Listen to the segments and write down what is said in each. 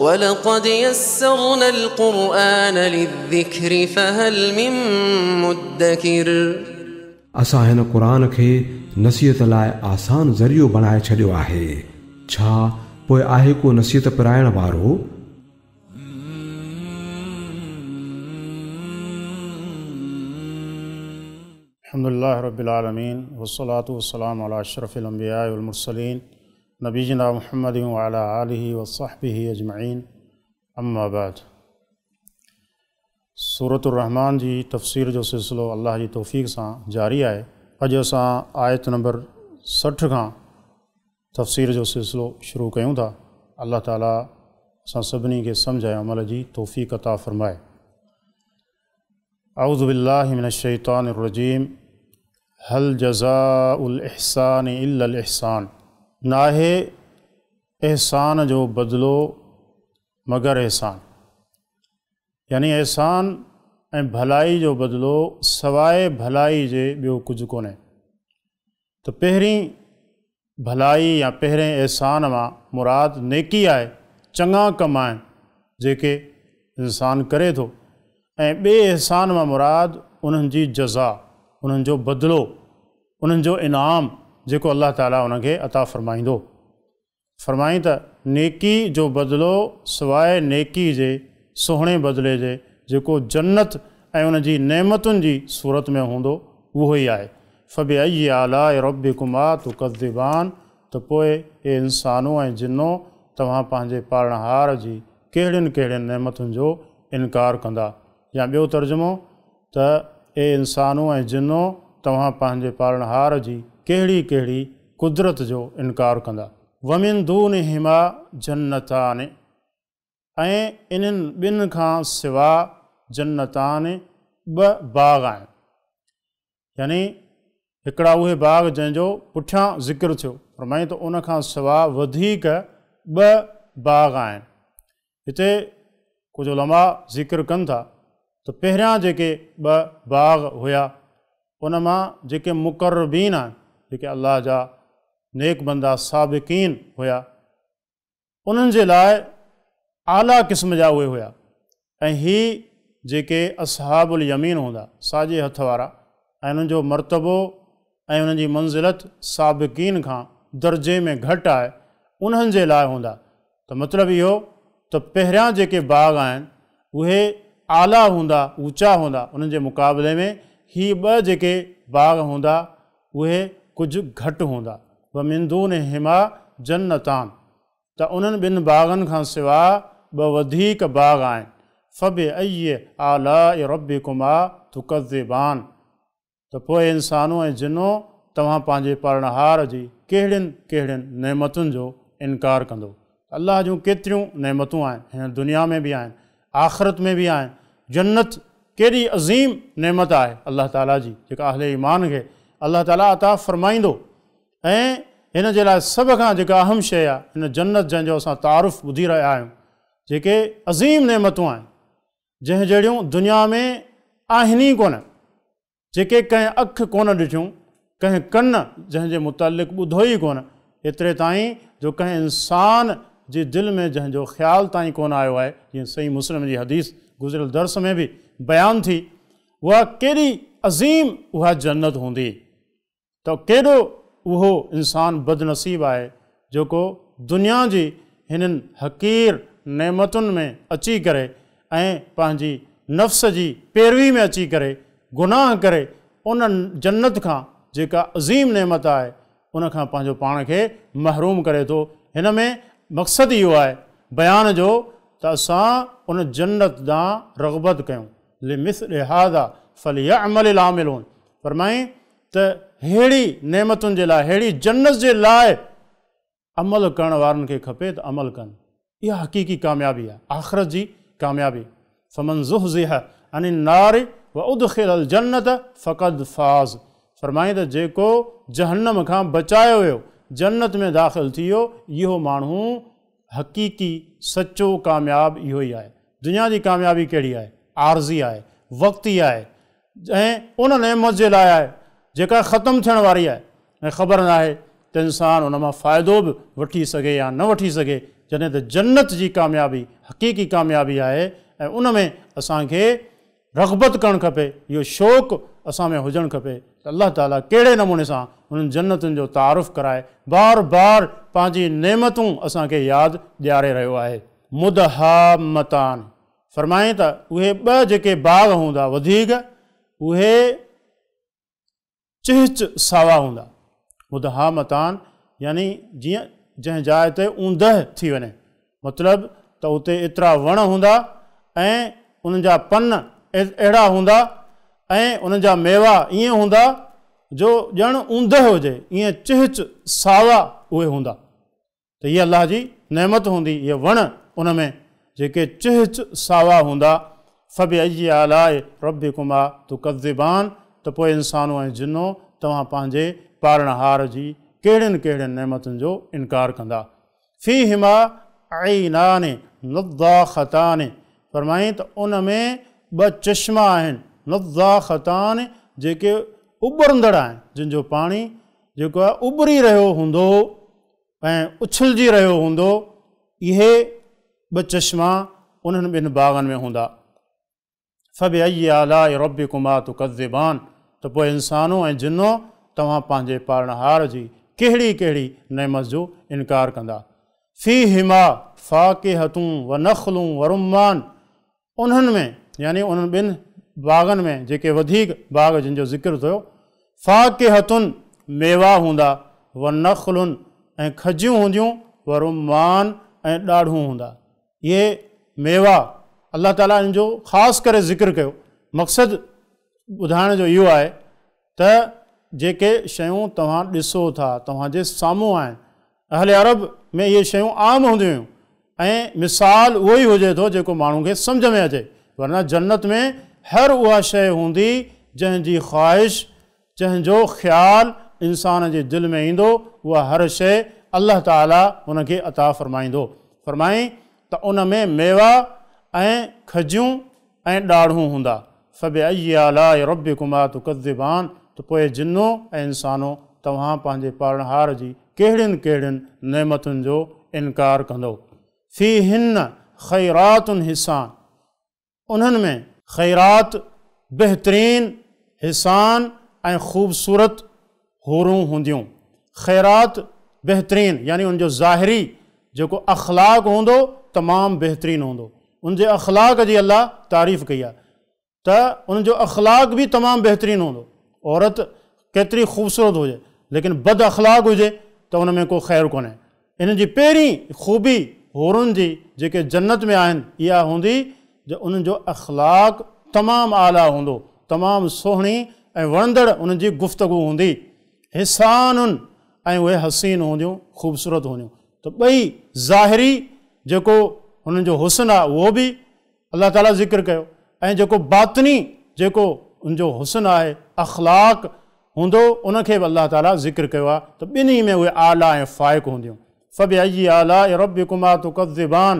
ولقد يسرنا القرآن للذكر فهل من مدكر. असां हिन क़ुर खे नसीहत लाइ आसान ज़रियो बणाए छॾियो आहे, छा पोइ आहे को नसीहत पराइण वारो? अल्हम्दुलिल्लाहि रब्बिल आलमीन वस्सलातु वस्सलामु अला अशरफिल अंबिया वल मुरसलीन नबीना मुहम्मद व अला आलिहि व सहबिहि अजमईन। अम्मा बाद। सूरतुर रहमान जी तफ़सीर जो सिलसिलो अल्लाह जी तौफ़ीक़ सां जारी आहे। अॼु असां आयत नंबर 60 खां तफ़सीर जो सिलसिलो शुरू कयूं था। अल्लाह ताला असां सभिनी खे सम्झ ऐं अमल जी तौफ़ीक़ अता फ़रमाए। अऊज़ु बिल्लाहि मिनश शैतानिर रजीम। हल जज़ाउल इहसान इल्लल इहसान। नाहे एहसान जो बदिलो मगर एहसान, यानी एहसान ऐं भलाई जो बदिलो सवाइ भलाई जे ॿियो कुझु कोन्हे। त पहिरीं भलाई या पहिरें एहसान मां मुराद नेकी आहे, चङा कम आहिनि जेके इंसान करे थो, ऐं ॿिए एहसान मां मुराद उन्हनि जी जज़ा, उन्हनि जो बदिलो, उन्हनि जो इनाम जेको अल्लाह ताला उनखे अता फ़रमाईंदो। फ़रमाई त नेकी जो बदिलो सवाइ नेकी जे सुहिणे बदिले जे जेको जन्नत ऐं उनजी नेमतुनि जी सूरत में हूंदो उहो ई आहे। फ़बिअय्यि आलाइ रब्बिकुमा तुकज़्ज़िबान। त पोइ ए इंसानो ऐं जिनो, तव्हां पंहिंजे पालणहार जी कहिड़ियुनि कहिड़ियुनि नेमतुनि जो इनकार कंदा। या ॿियो तर्जुमो त ए इंसानो ऐं जिनो, तव्हां पंहिंजे पालणहार जी कहिड़ी कहिड़ी कुदरत जो इनकार कंदा। वमिन दूनिहिमा जन्नतान, ऐं इन्हनि ॿिनि खां सिवा जन्नतान ॿ बाग़ आहिनि, यानी हिकिड़ा उहे बाग़ जंहिंजो पुठियां ज़िक्र थियो। फरमाई त उन खां सिवा वधीक ॿ बाग़ आहिनि। हिते कुझु उलमा ज़िक्र कनि था त पहिरियां जेके ॿ बाग़ हुया उन मां जेके मुकर्रबीन आहिनि, जेके अल्लाह जा नेक बंदा साबिकीन हुया, उन्हनि जे लाइ आला क़िस्म जा उहे हुया। ऐं ही जेके असहाबुल यमीन हूंदा, साॼे हथ वारा, ऐं उन्हनि जो मर्तबो ऐं उन्हनि जी मंज़िलत साबिकीन खां दर्जे में घटि आहे, उन्हनि जे लाइ हूंदा। त मतिलबु इहो त पहिरियां जेके बाग़ आहिनि उहे आला हूंदा, ऊंचा हूंदा, उन्हनि जे मुक़ाबले में ही ॿ जेके बाग़ हूंदा उहे कुझु घटि हूंदा। व मिन दूनिहिमा जन्नतान, त उन्हनि ॿिनि बाग़नि खां सिवा ॿ वधीक बाग़ आहिनि। फ़बिअय्यि आलाइ रब्बिकुमा तुकज़्ज़िबान। त पोइ इंसानो ऐं जिनो, तव्हां पंहिंजे पालणहार जी कहिड़ियुनि कहिड़ियुनि नेमतुनि जो इनकार कंदो। अल्लाह जूं केतिरियूं नेमतूं आहिनि, हिन दुनिया में बि आहिनि, आख़िरत में बि आहिनि। जन्नत केॾी अज़ीम नेमत आहे अल्लाह ताला जी, जेका अहले ईमान खे अल्लाह ताला अता फ़रमाईंदो। ऐं हिन जे लाइ सभ खां जेका अहम शइ आहे हिन जन्नत, जंहिंजो असां तारुफ़ ॿुधी रहिया आहियूं, जेके अज़ीम नेमतूं आहिनि, जंहिं जहिड़ियूं दुनिया में आहिनि ई कोन, जेके कंहिं अखि कोन ॾिठियूं, कंहिं कन जंहिंजे मुतालिक़ ॿुधो ई कोन, एतिरे ताईं जो कंहिं इंसान जी दिलि में जंहिंजो ख़्याल ताईं कोन आयो आहे। जीअं सही मुस्लिम जी हदीस गुज़िरियल दर्स में बि बयान थी, उहा केॾी अज़ीम उहा जन्नत हूंदी। त केॾो उहो इंसान बदनसीब आहे जेको दुनिया जी हिननि हक़ीर नेमतुनि में अची करे ऐं पंहिंजी नफ़्स जी पैरवी में अची करे गुनाह करे उन जन्नत खां जेका अज़ीम नेमत आहे उन खां पंहिंजो पाण खे महरूम करे थो। हिन में मक़सदु इहो आहे बयान जो त असां उन जन्नत ॾांहुं रग़बत कयूं। लिमिस्ल हाज़ा फलियअमलिल आमिलून। फरमाई त अहिड़ी नेमतुनि जे लाइ, अहिड़ी जन्नत जे लाइ अमल करण वारनि खे खपे त अमल कनि। इहा हक़ीक़ी कामयाबी आहे, आख़िरत जी कामयाबी। फमन ज़ुहज़िह अनिन नार व उदखिलल जन्नत फ़क़द फ़ाज़। फरमाई त जेको जहन्नम खां बचायो वियो, जन्नत में दाख़िल थी वियो, इहो माण्हू हक़ीक़ी सचो कामयाब इहो ई आहे। दुनिया जी कामयाबी कहिड़ी आहे? आर्ज़ी आहे, वक़्ती आहे, ऐं उन नेमत जे लाइ आहे जेका ख़तमु थियण वारी आहे ऐं ख़बर न आहे त इंसान उन मां फ़ाइदो बि वठी सघे या न वठी सघे। جڏهن ته جنت جي ڪاميابي حقيقي ڪاميابي آهي ۽ ان ۾ اسان کي رغبت ڪرڻ کپي، اهو شوق اسان ۾ هجڻ کپي ته الله تعاليٰ ڪهڙي نموني سان انهن جنتن جو تعارف ڪرائي بار بار پنهنجي نعمتون اسان کي ياد ڏياري رهيو آهي. مدهامتان، فرمائين ته اهي ٻه جيڪي باغ هوندا وڌيڪ اهي چهچ ساوا هوندا. مدهامتان يعني جيئن جنهن جاء تي اوندهه ٿي وڃي، مطلب ته اتي ايترا وڻ هوندا ۽ انهن جا پن اهڙا هوندا ۽ انهن جا ميوا ائين هوندا جو ڄڻ اوندهه هجي، ائين چهچ ساوا اهي هوندا. ته هيء الله جي نعمت هوندي، اهي وڻ ان ۾ جيڪي چهچ ساوا هوندا، فبأي آلاء ربڪما تڪذبان ته پوء انسانو ۽ جنو توهان پنهنجي پالڻهار جي ڪهڙين ڪهڙين نعمتن جو انڪار ڪندا. فيهما عينان نضاختان فرمائين ته ان ۾ ٻه چشما آهن، نضاختان جيڪي اٻرندڙ آهن، جن جو پاڻي جيڪو آهي اٻري رهيو هوندو. ۽ اڇلجي رهيو هوندو، اهي ٻه چشما انهن ٻن باغن ۾ هوندا. فبأي آلاء ربڪما تڪذبان ته پوء انسانو ۽ جنو توهان پنهنجي پالڻهار جي ڪهڙي ڪهڙي نعمت جو انڪار ڪندا. فيهما فاڪهة ونخل ورمان انهن ۾، يعني انهن ٻن باغن ۾، جيڪي وڌيڪ باغ جن جو ذڪر ٿيو، فاڪهة ميوا هوندا، ونخل ۽ کجيون هونديون، ورمان ۽ ڏاڙهون هوندا. اهي ميوا الله تعاليٰ انهن جو خاص ڪري ذڪر ڪيو. مقصد ٻڌائڻ جو اهو آهي ته جيڪي شيون توهان ڏسو ٿا، توهان جي سامهون آهن. اهل عرب ۾ اهي شيون عام هونديون هيون ۽ مثال اهو ئي هجي ٿو جيڪو ماڻهو کي سمجهه ۾ اچي، ورنه جنت ۾ هر اها شيء هوندي جنهن جي خواهش، جنهن جو خيال انسان جي دل ۾ ايندو، اها هر شيء الله تعاليٰ هن کي عطا فرمائيندو. فرمائين ته ان ۾ ميوا ۽ کجيون ۽ ڏاڙهون هوندا. فبأي آلاء ربڪما تڪذبان ته پوء جنو ۽ انسانو توهان پنهنجي پالڻهار جي ڪهڙين ڪهڙين نعمتن جو انڪار ڪندؤ. فيهن خيرات حسان انهن ۾ خيرات بهترين، حسان ۽ خوبصورت حورون هونديون. خيرات بهترين يعني ان جو ظاهري جيڪو اخلاق هوندو تمام بهترين هوندو. ان جي اخلاق جي الله تعريف ڪئي آهي ته ان جو اخلاق به تمام بهترين هوندو. عورت ڪيتري خوبصورت هجي ليڪن بد اخلاق هجي ته ان ۾ ڪو خير ڪونهي. ان جي پهرين خوبي حورن جي جيڪي جنت ۾ آهن اها هوندي جو انهن جو اخلاق تمام اعليٰ هوندو، تمام سهڻي ۽ وڻندڙ انهن جي گفتگو هوندي. حسان ۽ اهي حسين هونديون، خوبصورت هونديون. ته ٻئي ظاهري جيڪو هنن جو حسن آهي اهو به الله تعاليٰ ذڪر ڪيو ۽ جيڪو باطني جيڪو ان جو حسن آهي، اخلاق، هوندو ان کي به الله تعاليٰ ذڪر ڪيو آهي ته ٻنهي ۾ اهي اعليٰ ۽ فائق هونديون. فبأي آلاء ربڪما تڪذبان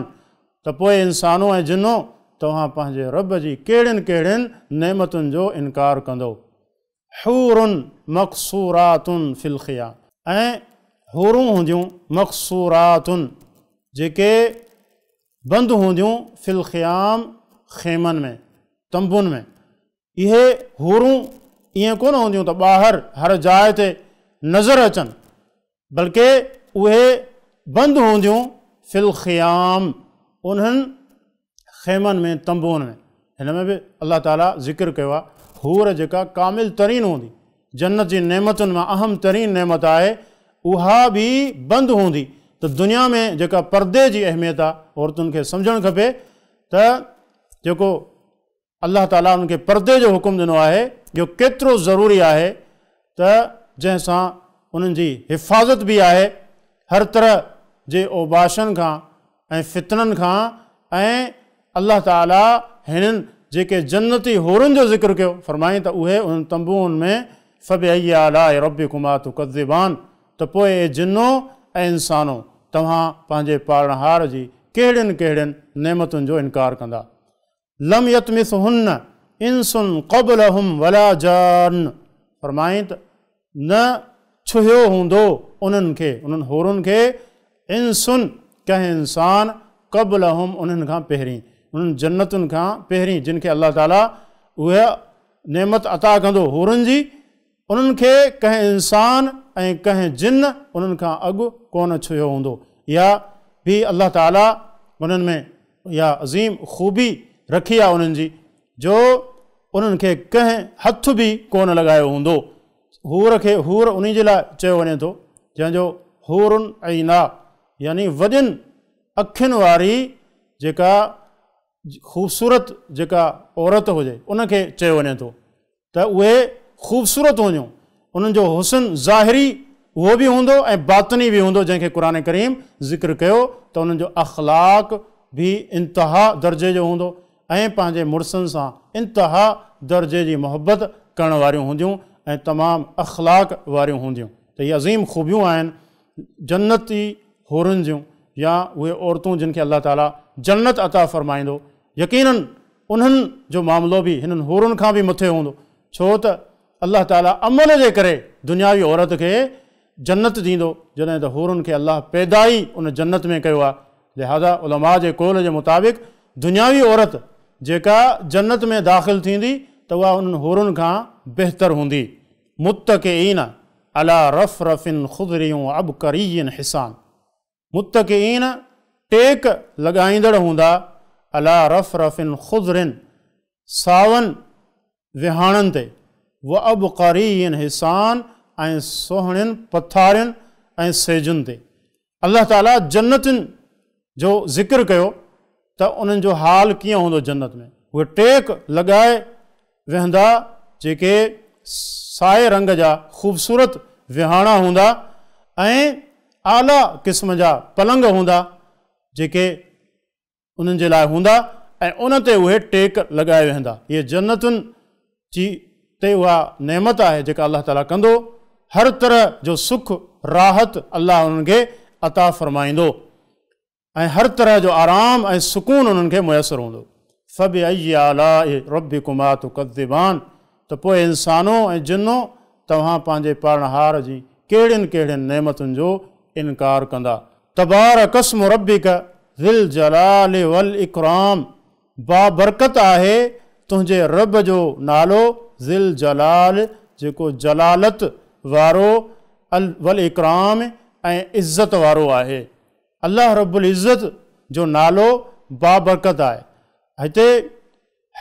ته پوء انسانو ۽ جنو توهان پنهنجي رب جي ڪهڙين ڪهڙين نعمتن جو انڪار ڪندؤ. حور مقصورات في الخيام ۽ حورون هونديون مقصورات جيڪي بند هونديون في الخيام خيمن ۾، تنبن ۾. اهي حورون ائين ڪونه هونديون ته ٻاهر هر جاء تي نظر اچن بلڪه اهي بند هونديون في الخيام انهن خيمن ۾ تنبوئن ۾. هن ۾ به الله تعاليٰ ذڪر ڪيو آهي حور جيڪا ڪامل ترين هوندي، جنت جي نعمتن مان اهم ترين نعمت آهي، اها به بند هوندي ته دنيا ۾ جيڪا پردي جي اهميت آهي عورتن کي سمجهڻ کپي ته جيڪو الله تعاليٰ انهن کي پردي جو حڪم ڏنو آهي اهو ڪيترو ضروري آهي ته جنهن سان انهن جي حفاظت به آهي هر طرح جي اوباشن کان ۽ فتنن کان ۽ الله تعاليٰ هنن جيڪي جنتي حورن جو ذڪر ڪيو فرمائين ته اهي انهن تنبوئن ۾ فبأي آلاء ربڪما تڪذبان ته پوء اي جنو ۽ انسانو توهان پنهنجي پالڻهار جي ڪهڙين ڪهڙين نعمتن جو انڪار ڪندا لم يطمثهن انس قبلهم ولا جان فرمائين ته نه ڇهيو هوندو انهن کي، انهن حورن کي، انس ڪنهن انسان قبلهم انهن کان پهرين، انهن جنتن کان پهرين جن کي الله تعالي اها نعمت عطا ڪندو حورن جي، انهن کي ڪنهن انسان ۽ ڪنهن جن انهن کان اڳ ڪونه ڇهيو هوندو. اها به الله تعالي انهن ۾ اها عظيم خوبي رکي آهي انهن جي جو انهن کي ڪنهن هٿ به ڪونه لڳايو هوندو. حور کي حور انهي جي لاء چيو وڃي ٿو جنهن جو حور عينا يعني وڏين اکين واري جيڪا خوبصورت جيڪا عورت هجي ان کي چيو وڃي ٿو ته اهي خوبصورت هونديون، انهن جو حسن ظاهري اهو به هوندو ۽ باطني به هوندو جنهن کي قرآن ڪريم ذڪر ڪيو ته انهن جو اخلاق به انتها درجي جو هوندو ۽ پنهنجي مڙسن سان انتها درجي جي محبت ڪرڻ واريون هونديون ۽ تمام اخلاق واريون هونديون ته اهي عظيم خوبيون آهن جنتي حورن جون يا اهي عورتون جن کي الله تعالي جنت عطا فرمائيندو يقيناً انهن جو معاملو به هنن حورن کان به مٿي هوندو ڇو ته الله تعالي عمل جي ڪري دنياوي عورت کي جنت ڏيندو جڏهن ته حورن کي الله پيدا ئي ان جنت ۾ ڪيو آهي لهذا علماء جي قول جي مطابق دنياوي عورت جيڪا جنت ۾ داخل ٿيندي ته اها انهن حورن کان بهتر هوندي. متڪئين علي رفرف خضر وعبقري حسان متڪئين ٽيڪ لڳائيندڙ هوندا علي رفرف خضر ساون وهاڻن تي وعبقري حسان ۽ سهڻين پٿارين ۽ سيجن تي. الله تعاليٰ جنتين جو ذڪر ڪيو ته انهن جو حال ڪيئن هوندو جنت ۾ اهي ٽيڪ لڳائي ويهندا جيڪي سائي رنگ جا خوبصورت وهاڻا هوندا ۽ اعليٰ قسم جا پلنگ هوندا جيڪي انهن جي لاء هوندا ۽ ان تي اهي ٽيڪ لڳائي ويهندا. هيء جنتن جي تي اها نعمت آهي جيڪا الله تعاليٰ ڪندو. هر طرح جو سک، راحت الله انهن کي عطا فرمائيندو ۽ هر طرح جو آرام ۽ سڪون انهن کي ميسر هوندو. فبأي آلاء ربڪما تڪذبان ته پوء انسانو ۽ جنو توهان پنهنجي پالڻهار جي ڪهڙين ڪهڙين نعمتن جو انڪار ڪندا. تبارڪ اسم ربڪ ذي الجلال والاڪرام بابرڪت آهي تنهنجي رب جو نالو ذي الجلال جيڪو جلالت وارو والاڪرام ۽ عزت وارو آهي. الله رب العزت جو نالو بابرڪت آهي. هتي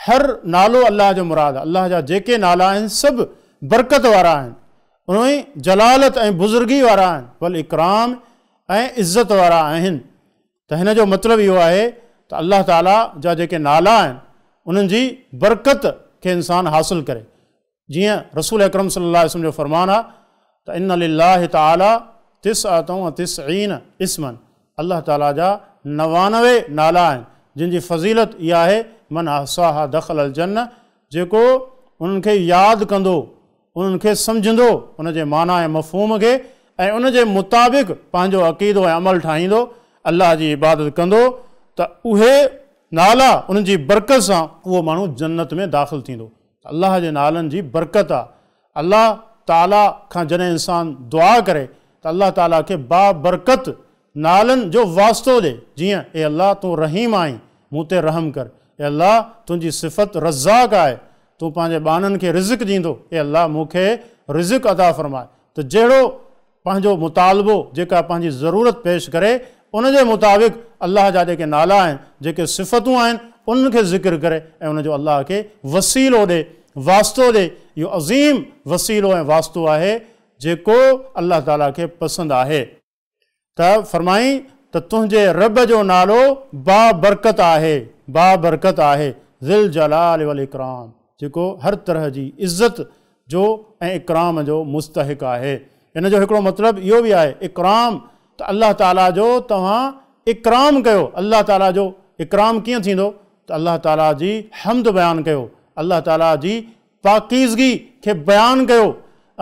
هر نالو الله جو مراد آهي. الله جا جيڪي نالا آهن سڀ برڪت وارا آهن. انهي جلالت ۽ بزرگي وارا آهن. والاڪرام ۽ عزت وارا آهن. ته هن جو مطلب اهو آهي ته الله تعاليٰ جا جيڪي نالا آهن انهن جي برڪت کي انسان حاصل ڪري. جيئن رسول اڪرم صلي الله عليه وسلم جو فرمان آهي ته ان لله تعالي تسعة وتسعين اسما الله تعالي جا 99 نالا آهن جن جي فضيلت اها آهي من احصاها دخل الجنة جيڪو انهن کي ياد ڪندو انهن کي سمجهندو ان جي معنيٰ ۽ مفهوم کي ۽ ان جي مطابق پنهنجو عقيدو ۽ عمل ٺاهيندو الله جي عبادت ڪندو ته اهي نالا انهن جي برڪت سان اهو ماڻهو جنت ۾ داخل ٿيندو. الله جي نالن جي برڪت آ. الله تعاليٰ کان جڏهن انسان دعا ڪري ته الله تعاليٰ کي بابرڪت نالن جو واسطو ڏي جيئن اي الله تون رحيم آهين مون تي رحم ڪر، اي الله تنهنجي صفت رزاق آهي تون پنهنجي ٻانهن کي رزق ڏيندو اي الله مون کي رزق عطا فرماء ته جهڙو پنهنجو مطالبو جيڪا پنهنجي ضرورت پيش ڪري ان جي مطابق الله جا جيڪي نالا آهن جيڪي صفتون آهن انهن کي ذڪر ڪري ۽ ان جو الله کي وسيلو ڏي واسطو ڏي اهو عظيم وسيلو ۽ واسطو آهي جيڪو الله تعالي کي پسند آهي. ته فرمائين ته تنهنجي رب جو نالو بابرڪت آهي بابرڪت آهي ذي الجلال والاڪرام جيڪو هر طرح جي عزت جو ۽ اڪرام جو مستحق آهي. ان جو هڪڙو مطلب اهو به آهي اڪرام ته الله تعاليٰ جو توهان اڪرام ڪيو. الله تعاليٰ جو اڪرام ڪيئن ٿيندو ته الله تعاليٰ جي حمد بيان ڪيو، الله تعاليٰ جي پاڪيزگي کي بيان ڪيو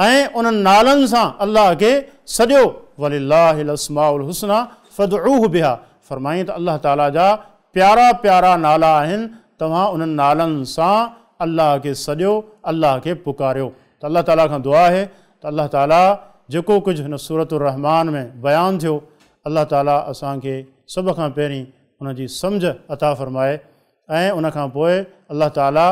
۽ انهن نالن سان الله کي سڏيو ولله الاسماء الحسنيٰ فادعوه بها فرمائين ته الله تعاليٰ جا پيارا پيارا نالا آهن توهان انهن نالن سان الله کي سڏيو، الله کي پڪاريو ته الله تعاليٰ کان دعا آهي ته الله تعاليٰ جيڪو ڪجهه هن سورة الرحمان ۾ بيان ٿيو الله تعاليٰ اسان کي سڀ کان پهرين ان جي سمجهه عطا فرمائي ۽ ان کان پوء الله تعاليٰ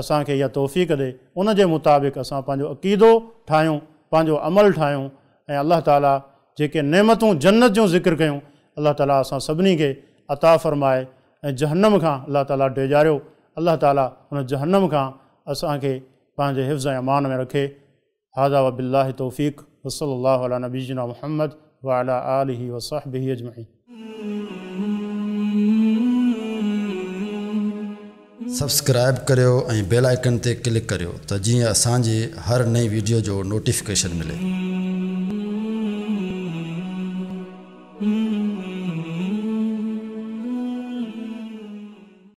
اسان کي اها توفيق ڏي ان جي مطابق اسان پنهنجو عقيدو ٺاهيون، پنهنجو عمل ٺاهيون ۽ الله تعاليٰ جيڪي نعمتون جنت جون ذڪر ڪيون الله تعاليٰ اسان سڀني کي عطا فرمائي ۽ جهنم کان الله تعاليٰ ڊيڄاريو الله تعاليٰ ان جهنم کان اسان کي پنهنجي حفظ ۽ امان ۾ رکي. هذا وبالله التوفيق وصلي الله علي نبينا محمد وعلي آله وصحبه اجمعين. سبسڪرائب ڪريو ۽ بيل آئيڪن تي ڪلڪ ڪريو ته جيئن اسان جي هر نئين ويڊيو جو نوٽيفڪيشن ملي.